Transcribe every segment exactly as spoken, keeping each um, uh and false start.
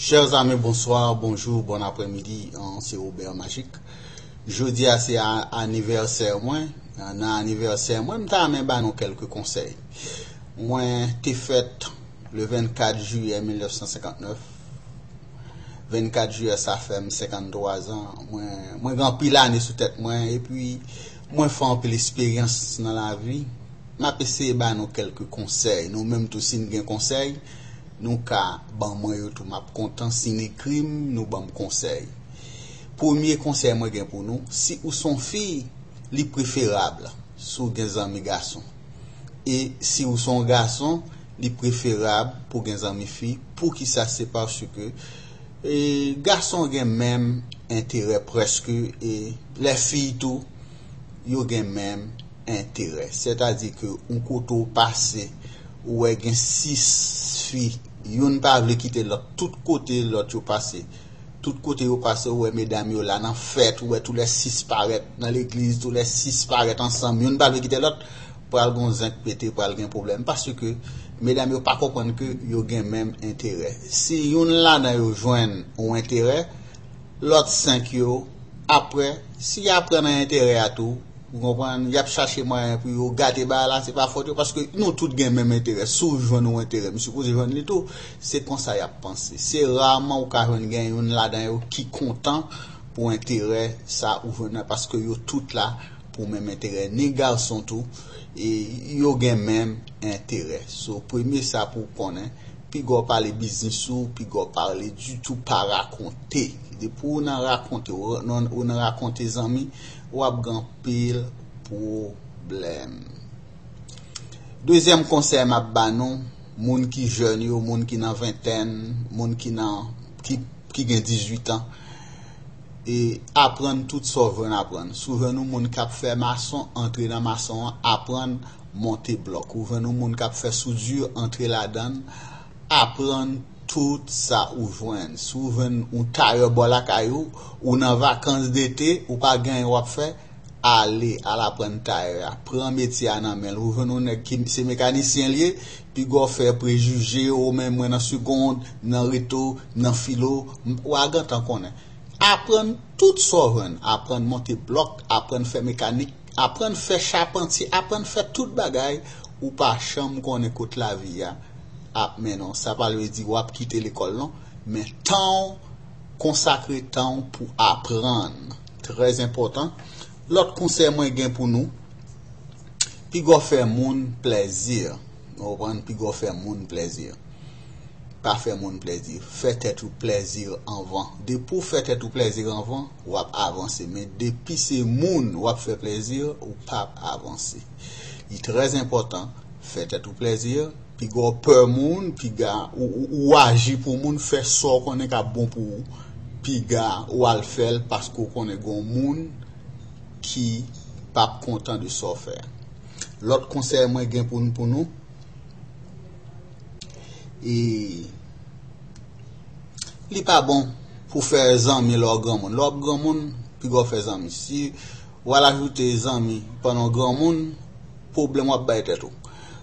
Chers amis, bonsoir, bonjour, bon après-midi, an, se Robert Magic. Jodi a se a- anivèsè mwen. Nan anivèsè mwen, m ta renmen ba nou kèlke konsèy. Mwen te fèt le vennkat jiyè mil nèf san senkantnèf. Vennkat jiyè, sa fè m senkanntwa zan. Mwen, mwen gen anpil ane sou tèt mwen, epi mwen fè anpil esperyans nan lavi. M ap eseye ba nou kèlke konsèy. Nou menm tou, si n gen konsèy, nou ka ban mwen yo tou. M ap kontan si n ekri m, nou ban m konsèy. Premye konsèy mwen gen pou nou, si ou se yon fi, li preferab si w gen zanmi gason. E si ou se yon gason, li preferab pou gen zanmi fi. Poukisa? Se paske e, gason gen menm enterè prèske, e lè fi tou, yo gen menm enterè. Sètadi ke yon kote w pase, ou wè gen sis fi, youn pa vle kite lòt, tout kote lòt yo pase. Tout kote yo pase, ou wè medam yo la nan fèt, ou wè tou lè sis parèt nan legliz, tou lè sis parèt ansanm, youn pa vle kite lòt, pral gon zenk pete, pral gen pwoblèm. Paske medam yo pa konprann ke yo gen menm enterè. Si youn ladan yo jwenn yon enterè, lòt senk yo, apre, si y ap pran nan enterè a tou, ou konprann, y ap chache mwayen pou yo gate bagay la, se pa fòt yo, paske nou tout gen menm enterè. Si w jwenn yon enterè, m sipoze jwenn li tou. Se konsa y ap panse. Se raman ou ka jwenn gen youn ladan yo ki kontan pou enterè sa ou jwenn nan, paske yo tout la pou menm enterè, ni gason tou, e yo gen menm enterè. So, premye sa pou w konnen, piga w pale biznis ou, piga w pale ditou pa rakonte. Depi w nan rakonte, w nan, w nan rakonte zanmi, w ap gen anpil pwoblèm. Dezyèm konsèy m ap ba nou, moun ki jèn yo, moun ki nan ventèn, moun ki nan ki, ki gen dizuit an, e aprann tout sa w jwenn aprann. Si w jwenn yon moun k ap fè mason, antre nan mason an, aprann monte blòk. Ou jwenn yon moun k ap fè soudi, antre ladan l, aprann tout sa ou jwenn. Si w jwenn yon tayè bò lakay ou, ou nan vakans dete, ou pa gen anyen w ap fè, ale, al aprann tayè a. Pran metye a nan men l. Ou jwenn yon nèg ki se mekanisyen l ye, piga w fè prejije, ou men mwen nan segond, nan reto, nan filo, m- w a gentan konnen. Aprann tout sa w jwenn. Aprann monte blòk, aprann fè mekanik, aprann fè chapantye, aprann fè tout bagay. Ou pa janm konnen kot lavi a ap mennen w. Sa pa vle di w ap kite lekòl non, men tan w, konsakre tan w pou aprann. Trè enpòtan. Lòt konsèy mwen gen pou nou, piga w fè moun plèzi. Ou konprann? Piga w fè moun plèzi. Pa fè moun plèzi. Fè tèt ou plèzi anvan. Depi w fè tèt ou plèzi anvan, w ap avanse. Men depi se moun w ap fè plèzi, ou p ap avanse. Li trè enpòtan, fè tèt ou plèzi. Piga w pè moun, piga ou, ou, ou aji pou moun, fè sa w konnen k ap bon pou ou. Piga ou al fè l paske w konnen gen yon moun ki p ap kontan de sa w fè a. Lòt konsèy mwen gen pou n- pou nou, e li pa bon pou fè zanmi lè w granmoun. Lè w ap granmoun, piga w fè zanmi. Si w al ajoute zanmi pandan w granmoun, pwoblèm w ap bay tèt ou.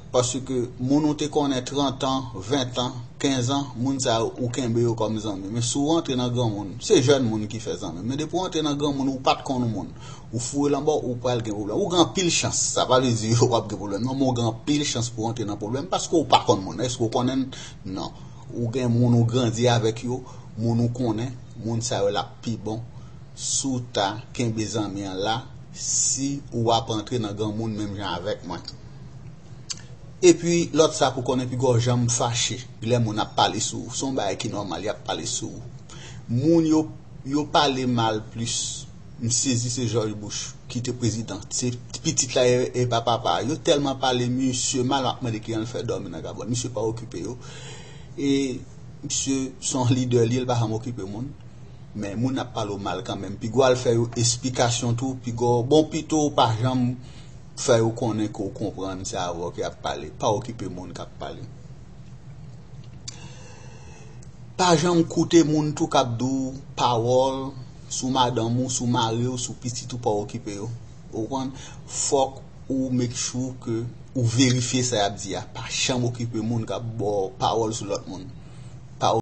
Paske moun ou te konnen trant an, ven an, kenz an, moun sa yo, ou kenbe yo kòm zanmi. Men si w antre nan granmoun, se jèn moun ki fè zanmi. Men depi w antre nan granmoun, ou pa t konn yon moun. Ou foure l anba w, ou pral gen pwoblèm. Ou gen anpil chans. Sa pa vle di w ap gen pwoblèm. Non, men ou gen anpil chans pou w antre nan pwoblèm paske ou pa konn moun nan. Èske w konnen l? Non. Ou gen moun ou grandi avèk yo, moun ou konnen, moun sa yo l ap pi bon si w ta kenbe zanmi an la, si w ap antre nan granmoun menm jan avèk mwen. Epi, lòt sa pou konnen, piga w janm fache lè moun ap pale sou ou. Se yon bagay ki nòmal, y ap pale sou ou. Moun yo, yo pale mal plis. M sezi se George Bush ki te prezidan. Se pitit la e, e pa papa a. Yo tèlman pale misye mal, m ap mande kijan l fè dòmi nan gabòn. Misye pa okipe yo. E misye se yon lidè li ye, l pa janm okipe moun. Men moun ap pale w mal kanmenm. Piga w al fè yo esplikasyon tou, piga w, bon, pito w pa janm fè yo konnen ke w konprann se avè w ke y ap pale. Pa okipe moun k ap pale. Pa janm koute moun tou k ap di w pawòl sou madanm ou, sou mari w, sou pitit ou, pa okipe yo. Ou konprann? Fòk ou make sure ke ou verifye sa y ap di a. Pa janm okipe moun k ap ba w pawòl sou lòt moun.